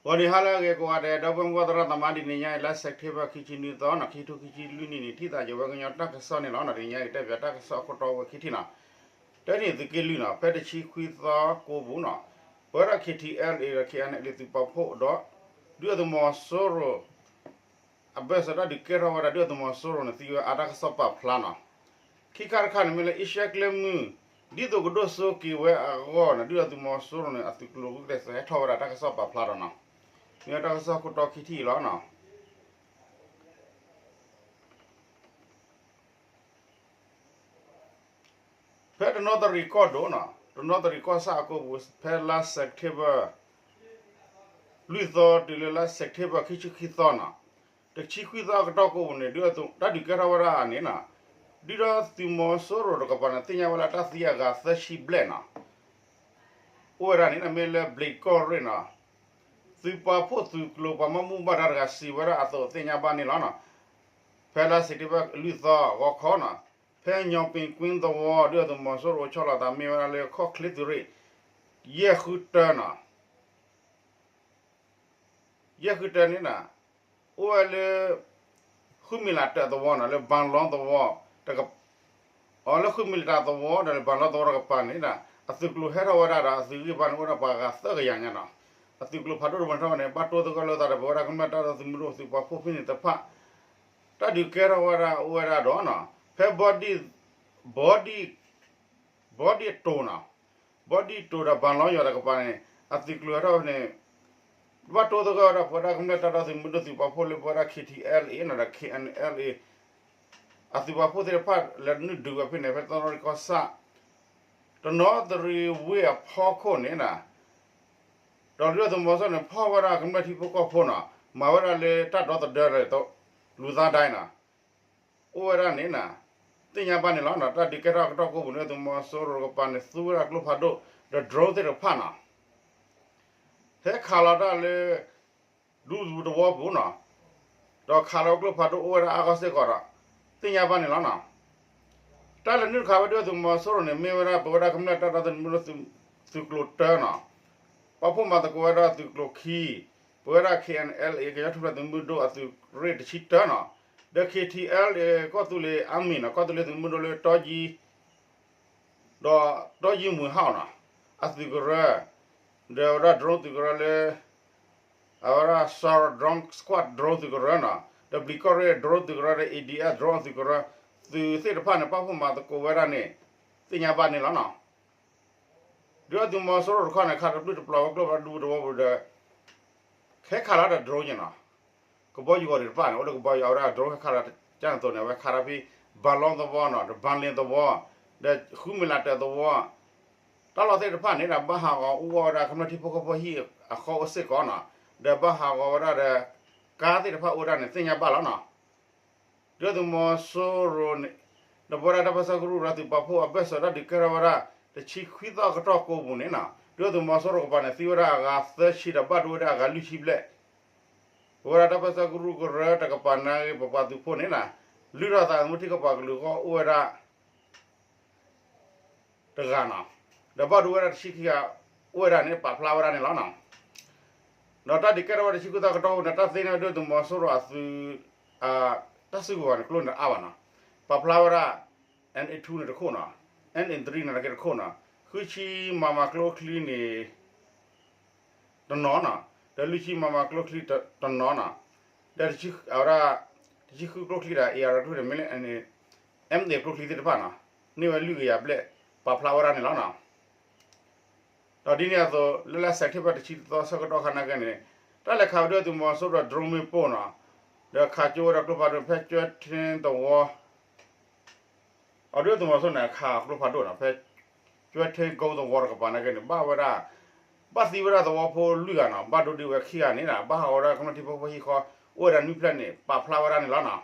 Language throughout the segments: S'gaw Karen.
ဂီၤနံၤဟါလၢအဂ့ၤကိးဂၤဒဲး ဒီပုၢ်ဝဲၢ်သရၣ်သမါ တနံၤညါအံၤ လါစဲးပထ့ဘၢၣ် ခံဆံနွံသီနီၤ ခံထိခံဆံလွံၢ်နံၣ်န့ၣ် ထံၣ်သးယဝဲကညီတၢ်ကစီၣ်န့ၣ်လီၤ. တနံၤညါအံၤ တဲပၠးတၢ်ကစီၣ်အခိၣ်တီဝဲခံထံၣ်နီၤ. တနံၤသုးက့လွံၢ်နီၤ ဖဲတဆံခွံသီကိးပူၤနီၤ ပဝဲဒၣ် KTLA ဒီး KNLA သုးပာ်ဖှိၣ်ဒီး ဒုၣ်ဒါသုးမီၤစိရိၤ အဘၢၣ်စၢၤတၢ်ဒုးကဲထီၣ်ဝဲဒၣ် ဒုၣ်ဒါသုးမီၤစိရိၤန့ၣ် သံဝဲအါ တၢ်ကစီၣ်ပာ်ဖျါနီၤ. ခံခါတခါန့ၣ် မ့ၢ်လၢအ့ရှါကျဲမုၢ် ဒ်သိးကဒိၣ်စိက့ၤဝဲအဂီၢ်န့ၣ် ဒုၣ်ဒါသုးမီၤစိရိၤန့ၣ် အသုးကျိၤဂုာ်ကျဲးစၢးဟဲထီၣ်ဝဲဒၣ် တၢ်ကစီၣ်ပာ်ဖျါဒီးနီၤ. မ့ၢ်တၢ်ကစီၣ်ခိၣ်တီခံထံၣ်အံၤလီၤနီၤ. ဖဲတနီသရံၣ်ကီၢ်ဒိၣ်နီၤ တနီသရံၣ်ကီၢ်ဆၣ်အကိာ်ပူၤ ဖဲလါစဲးပထ့ဘၢၣ် လွံၢ်သီတုၤလၢလါစဲးပထ့ဘၢၣ် ခံဆံခံသီနီၤ တဆံခွံသီအကတီၢ်ကိးပူၤန့ၣ် ဒုၣ်ဒါသုး တၢ်ဒုးကဲထီၣ်ဝဲဒၣ်န့ၣ်နီၤ ဒုၣ်ဒါသုးမီၤစိရိၤတကပၤန့ၣ် သ့ၣ်ညါဝဲလၢတၢ်သံအဂၤသၢဆံဘျဲၣ်နီၤ. အိၣ်ဝဲဒၣ်န့ၣ် မ့ၢ်လၢဘျံးကီၢ်ရ့ၣ်နီၤ သုးပာ်ဖှိၣ်သုးကျိၤပှၤဘၣ်မူဘၣ်ဒါတဂၤစံးဝဲဒၣ်အသိးသ့ၣ်ညါဘၣ်န့ၣ်လီၤနီၤ. ဖဲလါစဲးပထ့ဘၢၣ်လွံၢ်သီဂီၤခီနီၤ ဖဲညီပ့ၤကွ့သဝီ ဒုၣ်ဒါသုးမီၤစိရိၤအိၣ်ဆီလီၤသးမ့ၢ်ဝဲဒၣ်လၢခီၣ်ချ့သုးရ့ၣ် ယဲၢ်ဃုတၢနီၤ ယဲၢ်ဃုတၢန့ၣ်နီၤ အိၣ်ဝဲလၢ ဃုမံၤလးတၢးသဝီနီၤ လၢဘၣ်လီသဝီ အလၢဃုမံၤလးတၢးသဝီဒီး ဘၣ်လီသဝီတကပၤန့ၣ် အသုးကျိၤဟဲထီၣ်ဝဲဒၣ်ဒီး အသုးဂံၢ်ဘါန့ၣ် အိၣ်ဒၣ်ပှၤဂၤသၢကယၤညါနီၤ. အသုးကျိၤဖးဒိၣ်တဖၣ်န့ၣ် ဘၣ်တိသဂၢၢ်လိာ်သးဒီး ပဝဲဒၣ်ကမျၢၢ်တၢ်ဒီသဒၢသုးမုၢ်ဒိၣ်သုးပာ်ဖှိၣ်ဖဲန့ၣ်တဖၣ် တၢ်ဒုးကဲထီၣ်ဝဲဒၣ်အိၣ်ဝဲဒၣ်ဒီးနီၤ ဖဲဘီဒံၣ် ဘီဒံၣ် ဘီဒံၣ်အတိၤနီၤ ဘီဒံၣ်တိၤဒီးဘၣ်လီယွၤတကပၤန့ၣ် အသုးကျိၤဟဲထီၣ်န့ၣ် ဘၣ်တိသဂၢၢ်ဝဲဒၣ် ပဝဲဒၣ်ကမျၢၢ်တၢ်ဒီသဒၢသုးမုၢ်ဒိၣ်သုးပာ်ဖှိၣ်လၢပဝဲဒၣ် KTLA နီၤဒီး KNLA အသုးပာ်ဖှိၣ်သ့ၣ်တဖၣ်လဲၤနုာ်ဒုးဝဲဖဲန့ၣ် ဖဲတနီသရံၣ်ကီၢ်ဆၣ် တနီသရံၣ်ဝ့ၢ်အဖီခိၣ်န့ၣ်နီၤ ဒီးဒုၣ်ဒါသုးမီၤစိရိၤန့ၣ် ဖီၣ်ဝဲဒၣ်ကမျၢၢ်ထံဖိကီၢ်ဖိနီၤ မၤဝဲဒၣ်လၢတၢ်ဒီသဒၢလၢ လူသားဒိုင်းနီၤ အိၣ်ဝဲဒၣ်န့ၣ်နီၤ သ့ၣ်ညါဘၣ်န့ၣ်လီၤ. တၢ်ဒုးကဲထီၣ်အကတီၢ်ကိးပူၤန့ၣ် သုးမီၤစိရိၤတကပၤန့ၣ် သူဝဲဒၣ်ကျိဖးဒိၣ်ဒီး drone သ့ၣ်တဖၣ်နီၤ ဟဲခးလီၤတၢ်လၢ ဒူသဝီပူၤနီၤ ဒီးခးလီၤကျိဖးဒိၣ်အိၣ်ဝဲဒၣ်အါဂီၢ်စ့ၢ်ကီးဒီး သ့ၣ်ညါဘၣ်န့ၣ်လီၤနီၤ. တၢ်လဲၤနုာ်တခါဝဲဒၣ်သုးမီၤစိရိၤန့ၣ် မ့ၢ်ဝဲဒၣ်ပဝဲဒၣ်ကမျၢၢ်တၢ်ဒီသဒၢသုးမုၢ်ဒိၣ်သုးကျိၤတၢနီၤ ပာ်ဖှိၣ်မၤသကိးဝဲဒၣ်သုးကျိၤခံ ပဝဲဒၣ် KNLA ကညီထူၣ်ဖျဲးသုးမုၢ်ဒိၣ်အသုးရ့ၣ်တဆံတၢနီၤ ဒီး KTLA ကီၢ်သူလ့ၤအမံၤနီၤ ကီၢ်သူလ့ၤသုးမုၢ်ဒိၣ်လၢတီယံ ဒီးတီယံမုၢ်ဟီၣ်နီၤ အသုးကရၢ ဒီးဝဲဒၣ် drone သုးကရၢလၢ အဝဲဒၣ် Sar drone squad drone သုးကရၢနီၤ ဒီးဘျံးကီၢ်ရ့ၣ် drone သုးကရၢဒီး A D S drone အသုးကရၢ သုးသ့ၣ်တဖၣ်န့ၣ် ပာ်ဖှိၣ်မၤသကိးဝဲဒၣ်န့ၣ် သ့ၣ်ညါဘၣ်န့ၣ်လီၤနီၤ. ဒုၣ်ဒါသုးမီၤစိရိၤတခီန့ၣ် ခးတပျုၢ်တပျီၤဝဲကျိဖးဒိၣ်ဒူသဝီပူၤဒီး ဟဲခးလီၤဒီး drone န့ၣ်နီၤ ကဘီယူၤဂီၤဒံးတဖၣ်န့ၣ် အိၣ်လၢကဘီယူၤအဝဲဒၣ် drone ဟဲခးလီၤကန့ၣ်အသိးန့ၣ် အဝဲခးထီၣ်ဖဲ ဘၣ်လီသဝီနီၤ ဒီးဘၣ်လ့သဝီ ဒီးဃုမံၤလးတၢးသဝီ တၢ်လီၢ်သ့ၣ်တဖၣ်န့ၣ်ဒီး ဘၣ်ဟးဂီၤအူအီၣ်ဝဲဒၣ်ကမျၢၢ်ထံဖိကီၢ်ဖိဟံၣ်အဃီအိၣ်စ့ၢ်ကီးနီၤ ဒီးဘၣ်ဟးဂီၤဝဲဒၣ်ဒီး ကါသ့ၣ်တဖၣ်အိၣ်ဝဲဒၣ်န့ၣ် သ့ၣ်ညါဘၣ်လီၤနီၤ. ဒုၣ်ဒါသုးမီၤစိရိၤန့ၣ် ဒီးပဝဲဒၣ်တၢ်ပၢဆှၢကရူၢ်ဒီးသုးပာ်ဖှိၣ်အဘၢၣ်စၢၤတၢ်ဒုးကဲထီၣ်ဝဲဒၣ် တဆံခွံသီအကတီၢ်ကိးပူၤန့ၣ်နီၤ ဒုၣ်ဒါသုးမီၤစိရိၤတကပၤန့ၣ် သံဝဲဒၣ်အဂၤသၢဆံဒီး ဘၣ်ဒိဝဲဒၣ်အဂၤလွံၢ်ဆံဘျဲၣ် ပဝဲဒၣ်တၢ်ပၢဆှၢကရူၢ်ကရၢတကပၤနာ်ဂ့ၤ ပပှၤသုးဖိန့ၣ်နီၤ လုၢ်ထီၣ်သးသမူထံကပၤကလုာ်အဂီၢ်အိၣ်ဝဲဒၣ် တဂၤနီၤ ဒီးဘၣ်ဒိဝဲဒၣ်တဆံခံဂၤ အိၣ်ဝဲဒၣ်န့ၣ် ပာ်ဖျါဝဲဒၣ်န့ၣ်လီၤနီၤ. ဒီးတၢ်ဒုးကဲထီၣ်ဝဲတဆံခွံသီအကတီၢ်ပူၤန့ၣ် တၢ်သ့န့ၢ်ဝဲဒုၣ်ဒါသုးမီၤစိရိၤအသုး တၢ်စုကဝဲၤန့ၣ် ကျိန့ၣ်တအါဘၣ်နီၤ ပာ်ဖျါဝဲဒၣ် N A two န့ၣ်တခိၣ်နီၤ N A three န့ၣ်တခိၣ်နီၤ ဃုဆံ မမ ကျိချံန့ၣ် တနီၤနီၤ ဒီးလွံၢ်ဆံ မမ ကျိချံတနီၤနီၤ ဒီးအဝဲဒၣ် တဆံဃုကျိချံဒီး A R ကျိချံန့ၣ် မ့ၢ်လၢ M A ကျိချံသ့ၣ်တဖၣ်နီၤ န့ၢ်ဝဲလွံၢ်ကယၤဘျဲၣ် ပာ်ဖျါဝဲဒၣ်န့ၣ်လီၤနီၤ. ဒီးဒ်န့ၣ်အသိး လၢလါစဲးပထ့ဘၢၣ်တဆံတသီဆၢကတီၢ်ခါနာ်က့န့ၣ် တၢ်လဲၤခးဝဲဒုၣ်ဒါသုးမီၤစိရိၤ drone မ့ၣ်ပိၢ်နီၤ ဒီးခးကၠိဝဲဒၣ်ကျိဖးဒိၣ်ဖဲကၠွဲထ့သဝီ အဒုၣ်ဒါသုးမီၤစိရိၤန့ၣ် ခးကျိဖးဒိၣ်နီၤ ဖဲကၠွဲထ့ကိသဝီတကပၤနာ်က့န့ၣ် ဘၣ်ဝဲဒၣ် ဘၣ်သံဝဲဒၣ်သဝီဖိလွံၢ်ဂၤနီၤ ဘၣ်ဒိဒံးဝဲခံဂၤန့ၣ်နီၤ ဘၣ်ဟးဂီၤဝဲဒၣ်ကမျၢၢ်ထံဖိကီၢ်ဖိဟံၣ်ဃီ အိၣ်ဝဲဒၣ်နွံဖျၢၣ်န့ၣ် ပာ်ဖျါဝဲဒၣ်န့ၣ်လီၤနီၤ.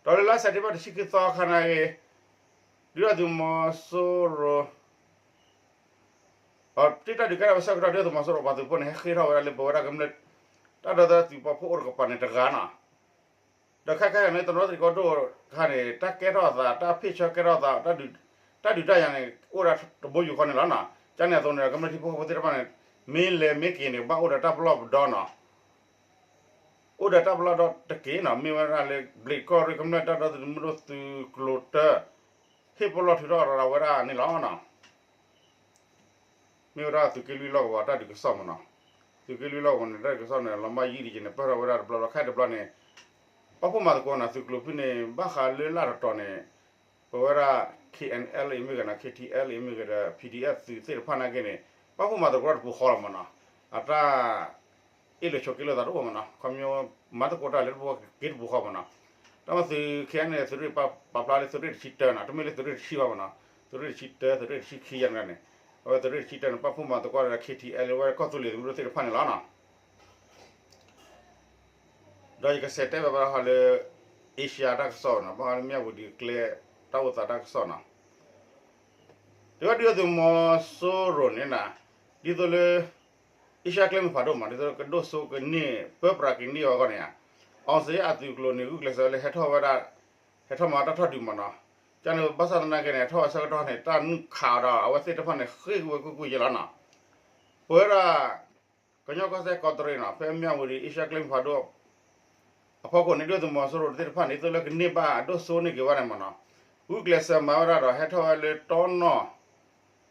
ဒီးလၢလါစဲးပထ့ဘၢၣ်တဆံခံသီခါနာ်က့ ဒုၣ်ဒါသုးမီၤစိရိၤ တၢ်ဒုးကဲထီၣ်ဝဲဆၢကတီၢ် ဒုၣ်ဒါသုးမီၤစိရိၤပှၤသုးဖိန့ၣ် ဟဲဃ့ထီၣ်ဝဲဒၣ်လၢပဝဲဒၣ်ကမျၢၢ် တၢ်ဒီသဒၢသုးပာ်ဖှိၣ်အိၣ်တကပၤန့ၣ်တဂၤနီၤ ဒီးခဲခဲအံၤန့ၣ် တနီသရံၣ်ကီၢ်ဒိၣ်ခါန့ၣ် တၢ်ကဲထီၣ်အသး တၢ်ဖ့ၣ်ဆၢကဲထီၣ်အသး တၢ်ဒုးတၢ်ယၤန့ၣ် အိၣ်ဝဲဒၣ်တဘိယူၢ်ဃီန့ၣ်လီၤနီၤ. ကန့ၣ်အသိးန့ၣ် ကမျၢၢ်ထံဖိကီၢ်ဖိသ့ၣ်တဖၣ်န့ၣ် မ့ၢ်လဲၤမ့ၢ်က့ၤန့ၣ် ဘၣ်အိၣ်ဒီးတၢ်ပလီၢ်ပဒီနီၤ, အိၣ်ဒီးတၢ်ပလီၢ်ဒီတက့ၢ်နီၤ, မ့ၢ်ဝဲဒၣ်လၢ ဘျံးကီၢ်ရ့ၣ်ကမျၢၢ်တၢ်ဒီသဒၢသုးမုၢ်ဒိၣ်သုးကျိၤတၢ ဟ့ၣ်ပလီၢ်ထုးထီၣ်ရၤဝဲဒၣ်န့ၣ်လီၤနီၤ. မ့ၢ်ဝဲဒၣ်သုးက့လွံၢ်လီၢ်ကဝီၤတၢ်ဒုးကစီၣ်မးနီၤ, သုးက့လွံၢ်လီၢ်ကဝီၤန့ၣ် တၢ်ဒုးကစီၣ်န့ၣ် လီၤမၢ်ယံာ်ဒံးက့ၤန့ၣ် ပၢၢ်ထီၣ်ဝဲဒၣ်တဘျီလီၤ. ခဲအံၤတဘျီန့ၣ် ပာ်ဖှိၣ်မၤသကိးနီၤ, သုးကျိၤဖုၣ်န့ၣ် ဘၣ်ဃးလၢလၢ်တတီၤန့ၣ် ပဝဲဒၣ် K N L အံၤမ့ၢ်ဂ့ၤနီၤ, K T L အံၤမ့ၢ်ဂ့ၤဒီး P D F သုးသ့ၣ်တဖၣ်နာ်က့န့ၣ် ပာ်ဖှိၣ်မၤသကိးတပူၤဃီလီၤမးနီၤ, အတၢ် အ့ၣ်လိာ်ဆိးက့လိာ်သးတအိၣ်မးနီၤ, ခီဖျိမၤသကိးတၢ်လၢတပူၤဃီက့ၤတပူၤဃီမးနီၤ. တၢ်မၤသုး K N L သုးရ့ၣ်ပာ်ဖျါလၢသုးရ့ၣ်တဆံတၢနီၤ, တမ့ၢ်လၢသုးရ့ၣ်တဆံဘၣ်မးနီၤ, သုးရ့ၣ်တဆံတၢ သုးရ့ၣ်တဆံခံယါန့ၣ်, အဝဲသုးရ့ၣ်တဆံတၢန့ၣ် ပာ်ဖှိၣ်မၤသကိးဒီး K T L ဝဲကီၢ်သူလ့ၤသုးမုၢ်ဒိၣ်သ့ၣ်တဖၣ်န့ၣ်လီၤနီၤ. ဒီးယကစးတဲဘၣ်ဘၣ်ဃးလၢ Asia တၢ်ကစီၣ်နီၤ, ဘၣ်ဃးလၢမၠၣ်ဝတံၤကျဲတၢ်အိၣ်သးတၢ်ကစီၣ်နီၤ, တဝဲဒုၣ်ဒါသုးမီၤစိရိၤန့ၣ်နီၤ, ဒ်သိးလၢ အ့ရှါကျဲမုၢ်ဖးဒိၣ်မး ဒ်သိးကဒိၣ်စိကန့ၢ် ပၢပြးကန့ၢ်အဂီၢ်န့ၣ်ဧါ, အောင်ဇေယျအသုးကျိၤန့ၣ် ဂုာ်ကျဲးစၢးလၢဟဲထီၣ်ဝဲဒၣ်, ဟဲထီၣ်မၤတၢ်ထီၣ်ဒုးမးနီၤ, ကန့ၣ်ဘၣ်ဆၣ်သနာ်က့န့ၣ် ထီၣ်အဆၢကတီၢ်န့ၣ် တၢ်နုာ်ခးအီၤဒီး အဝဲသ့ၣ်တဖၣ်န့ၣ် ဃ့ၢ်ကွံာ်ဝဲကွ့ၢ်ကွ့ၢ်ယဲလီၤနီၤ. ပဝဲဒၣ် ကညီကီၢ်စဲၣ်ကီးတရံးနီၤ, ဖဲမၠၣ်ဝတံၤ အ့ရှါကျဲမုၢ်ဖးဒိၣ် အဖီခိၣ်န့ၣ် ဒုၣ်ဒါသုးမီၤစိရိၤသ့ၣ်တဖၣ်န့ၣ် ဒ်သိးလၢကန့ၢ်ဘၣ်အဒိၣ်စိန့ၢ်က့ၤဝဲန့ၣ်မးနီၤ, ဂုာ်ကျဲးစၢးမၤဝဲဒၣ်ဒီး ဟဲထီၣ်ဝဲလၢတီနီၣ်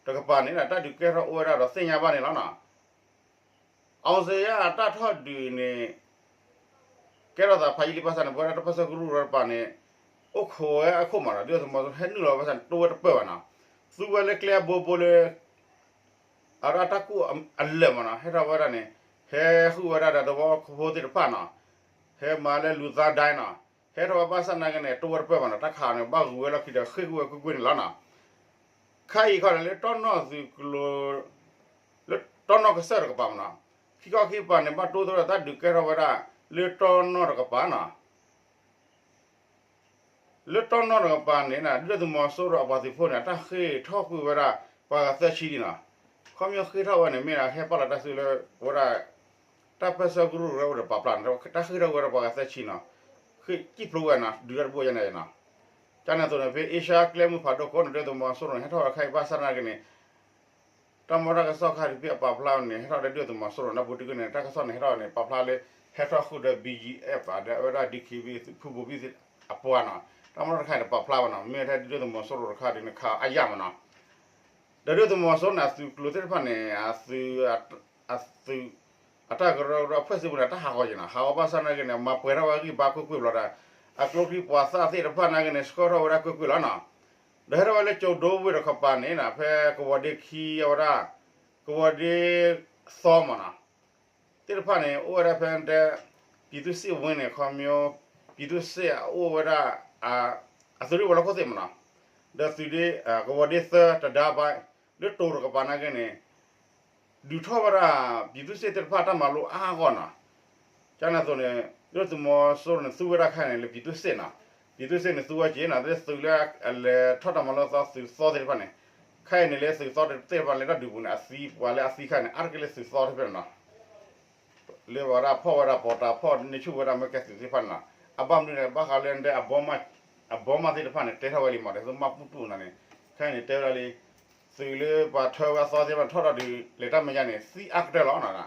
တကပၤန့ၣ် တၢ်ဒုးကဲထီၣ်အိၣ်ဝဲဒၣ်ဒီးသ့ၣ်ညါဘၣ်န့ၣ်လီၤနီၤ. အောင်ဇေယျအတၢ်ထီၣ်ဒုးန့ၣ် ကဲထီၣ်သးဖးယံာ်လံဘၣ်ဆၣ်န့ၣ် ပဝဲဒၣ်တၢ်ပၢၢ်ဆၢကရူၢ်ကရၢတကပၤန့ၣ် အိၣ်ခိးဝဲအခိၣ်မးနီၤ, ဒုၣ်ဒါသုးမီၤစိရိၤဟဲနုာ်လီၤဘၣ်ဆၣ်န့ၣ် တိဝဲတပၢၢ်ဘၣ်နီၤ, သူဝဲလၢကျဲအဘိဘိလၢ အဝဲဒၣ်တၢ်ကူၣ်အလၢာ်မးနီၤ, ဟဲထီၣ်ဝဲဒၣ်န့ၣ် ဟဲဃုာ်ဝဲဒၣ်ဒီးသဝီဖိသ့ၣ်တဖၣ်နီၤ, ဟဲမၤလၢလူၤသါဒၣ်နီၤ, ဟဲထီၣ်ဝဲဘၣ်ဆၣ်သနာ်က့န့ၣ် တိဝဲတပၢၢ်ဘၣ်နီၤ, တၢ်ခးန့ၣ် ဘၣ်ဂုာ်ဝဲလီၢ်ခံဒီးဃ့ၢ်ကွံာ်ဝဲကွ့ၢ်ကွ့ၢ်န့ၣ်လီၤနီၤ. ခဲအံၤခီန့ၣ် လၢတီနီၣ်သုးကျိၤ လၢတီနီၣ်ကစၢၢ်တကပၤမးနီၤ, ခံခီခံကပၤန့ၣ် ဘၣ်တိသရၣ်တၢ်ဒုးကဲထီၣ်ဝဲဒၣ် လၢတီနီၣ်တကပၤနီၤ. လၢတီနီၣ်တကပၤန့ၣ် ဒုၣ်ဒါသုးမီၤစိရိၤအပှၤသုးဖိန့ၣ် အတၢ်ဃ့ၢ်ထီၣ်ကွံာ်ဝဲဒၣ် ပှၤဂၤသၢဆံဒံးနီၤ. ခီဖျိဃ့ၢ်ထီၣ်ဝဲန့ၣ် မ့ၢ်ဒၣ်ဟဲပာ်လီၤတၢ်စုလၢ ပဝဲဒၣ် တၢ်ပၢၢ်ဆၢကရူၢ်ကရၢအိၣ်ဒီးပာ်ဖျါန့ၣ် တၢ်ဃ့ၢ်ထီၣ်ဝဲဒၣ်ပှၤဂၤသၢဆံနီၤ. ဃ့ၢ်စံၣ်ဖျိဝဲနီၤ ဒုးတၢ်တဘိယဲန့ၣ်နီၤ. ကန့ၣ်အသိးန့ၣ် ဖဲအ့ရှါကျဲမုၢ်ဖးဒိၣ်ခိၣ်န့ၣ် ဒုၣ်ဒါသုးမီၤစိရိၤန့ၣ် ဟဲထီၣ်ဝဲခဲအံၤဘၣ်ဆၣ်သနာ်က့န့ၣ် တၢ်မၤတၢ်ကစီၣ်ခါဒုးဖဲအပာ်ဖျါန့ၣ် ဟဲထီၣ်ဒီးဒုၣ်ဒါသုးမီၤစိရိၤနီၤ, ပူၤတကုန့ၣ် တၢ်ကစီၣ်န့ၣ် ဟဲထီၣ်န့ၣ် ပာ်ဖျါလၢ ဟဲထီၣ်ဃုာ်ဒီး ဘံယံအ့ၣ်ပၤ ဒီးအဝဲဒၣ် ဒံခံဘံ ဖုဘိဘံအပှၤနီၤ, တၢ်မၤတၢ်တခါန့ၣ် ပာ်ဖျါဘၣ်နီၤ, မ့ၢ်ထဲဒုၣ်ဒါသုးမီၤစိရိၤတခါဒုးန့ၣ် ခးအယၢ်မးနီၤ. ဒီးဒုၣ်ဒါသုးမီၤစိရိၤန့ၣ် အသုးကျိၤသ့ၣ်တဖၣ်န့ၣ် အသုး အတၢ်ကရၢကရိအဖၢၣ်စ့ၢ်ပူၤန့ၣ် တၢ်ဟးဂီၤက့ၤနီၤ, ဟးဂီၤဘၣ်ဆၣ်သနာ်က့န့ၣ် မၤပှဲၤထီၣ်ဝဲဂံၢ်ဘါကွ့ၢ်ကွ့ၢ်ဘျီဒီး အကျိချံမျိာ်သၣ်သ့ၣ်တဖၣ်သနာ်က့န့ၣ် ဆှၢထီၣ်ဝဲဒၣ်ကွ့ၢ်ကွ့ၢ်လီၤနီၤ. ဒီးဟဲထီၣ်ဝဲလၢကၠိၤဒိဝ့ၢ်တကပၤန့ၣ် ဖဲကဝီၤဒ့ခံအဝဲဒၣ် ကဝီၤဒ့သီမးနီၤ သ့ၣ်တဖၣ်န့ၣ် အိၣ်ဝဲဒၣ်ဖဲတဲ ပြည်သူ့စစ်ဝင်းန့ၣ် ခီဖျိ ပြည်သူ့စစ် အအိၣ်ဝဲဒၣ် အသုးရ့ၣ်ဝဲၤလီၢ်ခိၣ်သ့ၣ်မးနီၤ, ဒီးသုးဒ့ ကဝီၤဒ့သၢတဒါဘါ လၢတိၤတကပၤသနာ်က့န့ၣ် ဒုးထီၣ်ဝဲဒၣ် ပြည်သူ့စစ် သ့ၣ်တဖၣ်တၢ်မၤလိအါအါဂီၢ်နီၤ. ကန့ၣ်အသိးန့ၣ် ဒုၣ်ဒါသုးမီၤစိရိၤန့ၣ် သူဝဲဒၣ်ခဲအံၤန့ၣ် လၢ ပြည်သူ့စစ် နီၤ, ပြည်သူ့စစ် န့ၣ် သူဝဲက့ၤနီၤ, လၢသုးလၢအလဲၤထီၣ်တၢ်မၤလိသီသုးသီသ့ၣ်တဖၣ်န့ၣ်, ခဲအံၤန့ၣ်လၢသုးသီသ့ၣ်တဖၣ်လၢတၢ်ဒုးပူၤန့ၣ် အသံ ပှၤလၢအသံခါန့ၣ် အါတက့ၢ်လၢသုးသီတဖၣ်န့ၣ်နီၤ. လၢပဝဲဒၣ်ဖီၣ်ဝဲဒၣ်ပီးတၢ်ဖီၣ်န့ၢ်ဆူၣ်ဝဲဒၣ်မ့ၢ်ကဲသုးသ့ၣ်တဖၣ်န့ၣ်နီၤ, အဘၣ်မနုၤလဲၣ် ဘၣ်ဃးလၢဒဲ အဘီမးသ့ၣ်တဖၣ်န့ၣ် တဲထီၣ်ဝဲလံမး ဒ်သိးမၤပူၣ်တူၢ်နၤန့ၣ်, ခဲအံၤန့ၣ် တဲဝဲဒၣ်လံ သုးလၢပှၤထၢဝဲအသီသ့ၣ်တဖၣ်န့ၣ် ထီၣ်ဒီးဒုး လဲၤတၢ်မဲာ်ညါန့ၣ် သံအါကတၢၢ်လီၤနီၤ.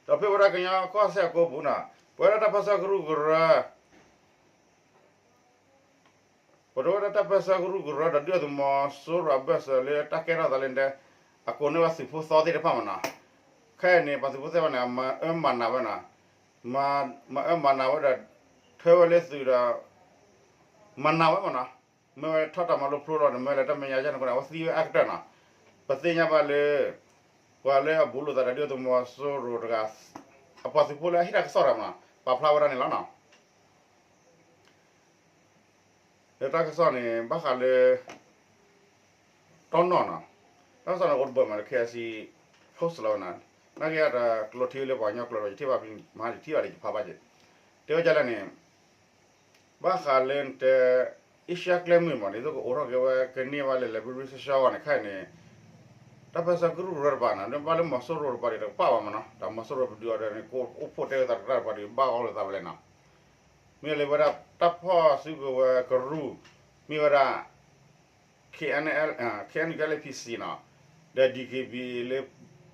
ဒီးဖဲဝဲဒၣ်ကညီကီၢ်စဲၣ်အကိပူၤနီၤ, ပဝဲဒၣ်တၢ်ပၢၢ်ဆၢကရူၢ်ကရၢ ပတဲဝဲဒၣ်တၢ်ပၢၢ်ဆၢကရူၢ်ကရၢဒီးဒုၣ်ဒါသုးမီၤစိရိၤအဘၢၣ်စၢၤလၢတၢ်ကဲထီၣ်သးလၢဒဲ အကိးန့ၢ်ဝဲသုးဖိသီသ့ၣ်တဖၣ်မးနီၤ, ခဲအံၤန့ၣ် ပှၤသုးဖိသ့ၣ်တဖၣ်န့ၣ် မၤအၢမၤနးဝဲနီၤ, မၤအၢမၤနးဝဲဒီး ထၢဝဲလၢသုးဒီး မၤနးဝဲမးနီၤ, မ့ၢ်ဝဲထီၣ်တၢ်မၤလိဖျိလီၤန့ၣ် မ့ၢ်လဲၤတၢ်မဲာ်ညါကန့ၣ်အဃိန့ၣ် အဝဲသံဝဲအါကတၢၢ်နီၤ, ပသ့ၣ်ညါဘၣ်လၢ ပှၤလၢအဘူးလိာ်သးဒီးဒုၣ်ဒါသုးမီၤစိရိၤတဂၤ အပှၤသုးဖိလၢအဟ့ၣ်တၢ်ကစီၣ်တဂၤမးနီၤ ပာ်ဖျါဝဲဒၣ်န့ၣ်လီၤနီၤ. လၢတၢ်ကစီၣ်န့ၣ် ဘၣ်ဃးလၢ တီနီၣ်နီၤ, တၢ်ကစီၣ်န့ၣ်အိၣ်တဘၢၣ်မးလၢ KIC post လီၤဝဲနီၤ, နာ်က့အတၢ်ကျိးထံလၢပှၤကညီကျိးဒီး ယထံၣ်ဘၣ်ဖဲမဟါယထံၣ်ဘၣ်ဒီးယဖးဘၣ်က့ၤ, တဲဝဲဒ်လဲၣ်န့ၣ် ဘၣ်ဃးလၢနတဲ အ့ရှါကျဲမုၢ်မး ဒ်သိးကအိးထီၣ်က့ၤဝဲ ကန့ၢ်ဘၣ်လၢ library ဆှီဆှီအဂီၢ်န့ၣ် ခဲအံၤန့ၣ် တၢ်ပၢၢ်ဆၢကရူၢ်ကရၢတကပၤနီၤ လၢဘၣ်လၢမီၤစိရိၤတကပၤဒီးတကပၤဘၣ်မးနီၤ, တၢ်မီၤစိရိၤပဒုးအီၤဒီးန့ၣ် ကအိၣ်ဖှိၣ်တဲဝဲသးတကပၤဒီး ဘၣ်အီၤလိာ်သးဝဲလဲၣ်နီၤ, မ့ၢ်လၢဝဲဒၣ်တၢ်ဖီၣ်စုကဝဲၤကရူၢ် မ့ၢ်ဝဲဒၣ် KNL, KNU KLA PC နီၤ, ဒီး DKBA လၢ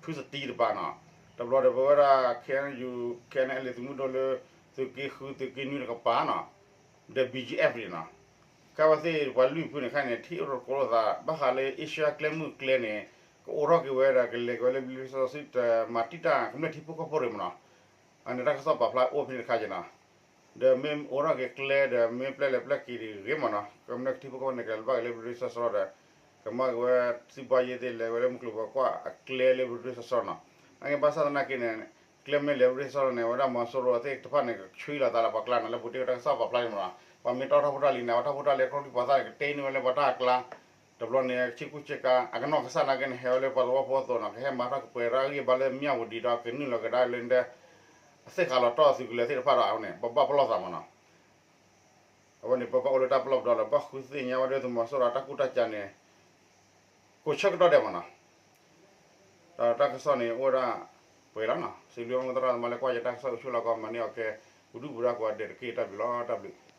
ဖုစတံတပၤနီၤ, တဘျီဒီးပဝဲဒၣ် K N U K N L A သုးမုၢ်ဒိၣ်လၢ သုးက့ဃု သုးက့နွံတကပၤနီၤ, ဒီး B G F န့ၣ်နီၤ, ကဲဝဲသ့ၣ်ပှၤလွံၢ်ဖုန့ၣ်ခါန့ၣ် ထံၣ်အိၣ်တကိးလိာ်သး ဘၣ်ဃးလၢ Asia ကျဲမုၢ်ကျဲန့ၣ် ကအိးထီၣ်က့ၤဝဲဒီးကလဲၤက့ၤဝဲလၢ ဘျ့ဒိၣ်စၢ်စီဆှံ တမၤတံာ်တာ်ကမျၢၢ်ထံဖိကီၢ်ဖိရံၣ်မနီၤ, အန့ၣ်တၢ်ကစီၣ်ပာ်ဖျါအိၣ်ဖဲန့ၣ်တခါက့ၤနီၤ, ဒီးမ့ၢ်အိးထီၣ်က့ၤကျဲဒီး မ့ၢ်ပျဲလဲၤပျဲက့ၤဒ်ဂ့ၤမနီၤ, ကမျၢၢ်ထံဖိကီၢ်ဖိန့ၣ် ကလဲၤဘၣ်က့ၤလၢဘျ့ဒိၣ်စၢ်စီဆှံဒီး ကမၤက့ၤဝဲ စံးဘီယ့သ့ၣ်လဲၤဝဲလၢမုၢ်ကျိၤဝဲၤကွာ်အကျဲလၢဘျ့ဒိၣ်စၢ်စီဆှံနီၤ, အန့ၣ်ဘၣ်ဆၣ်သနာ်က့န့ၣ် ကျဲမ့ၢ်လဲၤဘျ့ဒိၣ်စၢ်စီဆှံန့ၣ် ဝဲဒၣ်မီၤစိရိၤသ့ၣ်တဖၣ်န့ၣ် ကဆှံလီၤသးလၢပှၤကျါနီၤ, လၢပူၤတ့ၢ်ဝဲတၢ်ကစီၣ်ပာ်ဖျါန့ၣ်မနီၤ, ပှၤမ့ၢ်တီၣ်တၢ်ဖိတၢ်လံၤန့ၣ် အဝဲတၢ်ဖိတၢ်လံၤအကျိချံပှၤသၣ်န့ၣ် ကတ့န့ၢ်ဝဲလၢပှၤတၢ်အကျါ, တဘျီန့ၣ် ဆ့ကူဆ့ကၤ အကနီၢ်ကစၢ်နာ်က့န့ၣ် ဟဲဝဲလၢပှၤသဝီဖိအသိးနီၤ, ကဟဲမၤထီၣ်ကပှဲၤတၢ်ဂံၢ်ဘါလၢမၠၣ်ဝတံၤဒီး ကနုာ်လီၤကဒါလၢ အသ့ၣ်ဃးလီၤတီၢ်အသုးကလၢၤသ့ၣ်တဖၣ်ဒီးအဝဲန့ၣ် ပဘၣ်ပလီၢ်သးမနီၤ, အဝဲန့ၣ် ပဘၣ်အိၣ်လၢတၢ်ပလီၢ်ပဒီလီၤ, ဘၣ်ဃုသ့ၣ်ညါဝဲဒၣ်သုးမီၤစိရိၤတၢ်ကူၣ်တၢ်ကၤန့ၣ် ကိးဆၢကတီၢ်ဒဲးမနီၤ, ဒီးတၢ်ကစီၣ်န့ၣ်အိၣ်ဝဲဒၣ်ပှဲၤလီၤနီၤ, စံးဘျုးမုၢ်သရၣ်သမါလၢကွၢ်ယတၢ်ကစီၣ်အိၣ်ဆူၣ်လီၤကီး မၤန့ၢ်အီၤကဲ ပဒုၣ်ပဒါကိးဂၤဒဲးတက့ၢ်, တၢ်ဘျုးလီၤ, တၢ်ဘျုး.